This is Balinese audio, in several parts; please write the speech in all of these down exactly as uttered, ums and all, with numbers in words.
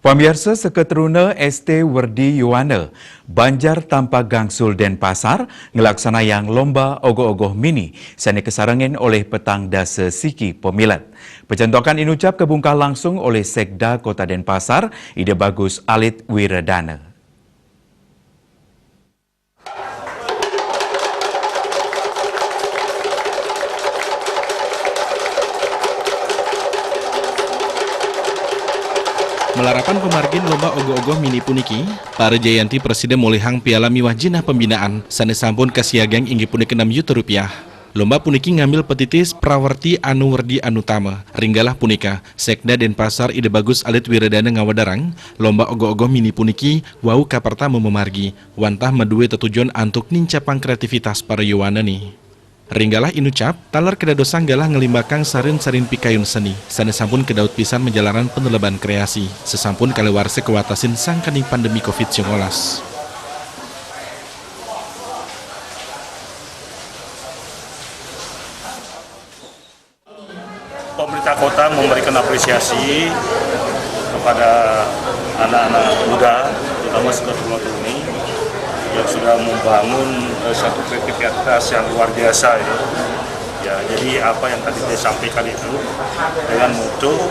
Pamiarsa, seketeruna S T Werdi Yowana, Banjar Tampak Gangsul, Denpasar, ngelaksanayang lomba ogoh-ogoh mini sane kasarengin olih petang dasa siki pemilet. Pecantokan inucap kabungkah langsung olih Sekda Kota Denpasar, Ida Bagus Alit Wiradana. Malarapan pamargin lomba ogoh-ogoh mini puniki, para Jayanti prasida molihang piala miwah jinah pembinaan sane sampun kasiagang inggih punika enam juta rupiah. Lomba puniki ngambil petitis Prawerti Anu Werdi Anutama. Ring galah punika, Sekda Denpasar Ida Bagus Alit Wiradana ngawedarang, lomba ogoh-ogoh mini puniki wau kapertama mamargi, wantah madue tetujon antuk nincapang kreativitas para yowanane. Ring galah inucap, taler kadadosang galah nglimbakang sarin-sarin pikayun seni, sane sampun kadaut pisan majalaran paneleban kreasi, sasampun kalih warsa kawatasin sangkaning pandemi covid sembilan belas. Pemerintah kota memberikan apresiasi kepada anak-anak muda, terutama sekelas Tuna Tuni, yang sudah membangun, eh, satu kreativitas yang luar biasa itu. Ya, jadi apa yang tadi saya sampaikan itu dengan moto,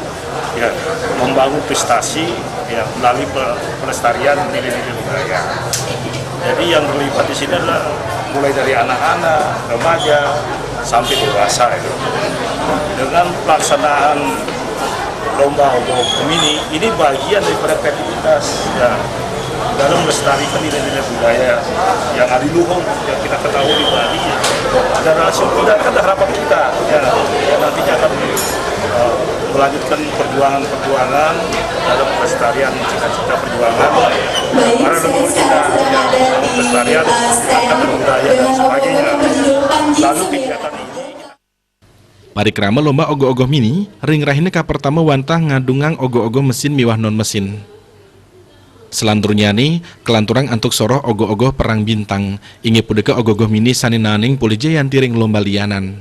ya, membangun prestasi, ya, melalui pe-, pelestarian nilai-nilai budaya. Jadi yang terlibat di sini adalah mulai dari anak-anak, remaja, sampai dewasa itu. Dengan pelaksanaan lomba ogoh-ogoh mini, ini bagian daripada kreativitas, ya, dalam melestarikan nilai-nilai budaya yang adiluhung yang kita ketahui di Bali, ya. Generasi muda kan harapan kita, ya, yang nantinya akan, eh, melanjutkan perjuangan-perjuangan dalam pelestarian cita-cita perjuangan para leluhur kita, ya, dalam pelestarian adat budaya dan sebagainya. Lalu kegiatan ini Parikrama lomba ogoh-ogoh mini, ring rahina kapertama wantah ngadungang ogoh-ogoh mesin miwah non mesin. Salanturnyane, kalanturang antuk soroh ogoh-ogoh Perang Bintang, inggih punika ogoh-ogoh mini sane naenin polih jayanti ring lomba lianan.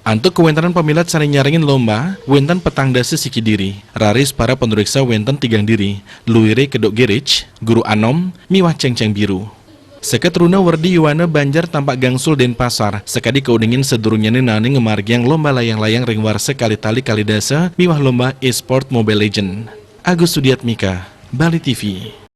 Antuk kawentenan pamilet sane nyarengin lomba, wenten petang dasa siki diri, raris para panuriksa wenten tigang diri, luire Keduk Girij, Guru Anom, miwah Cengceng Biru. Seketruna Werdi Yowana Banjar Tampak Gangsul Denpasar, sakadi kauningin sadurungnyane naenin ngamargiang lomba layang-layang ring warsa kalih tali kalih dasa miwah lomba e-sport Mobile Legend. Agus Sudiatmika, Bali T V.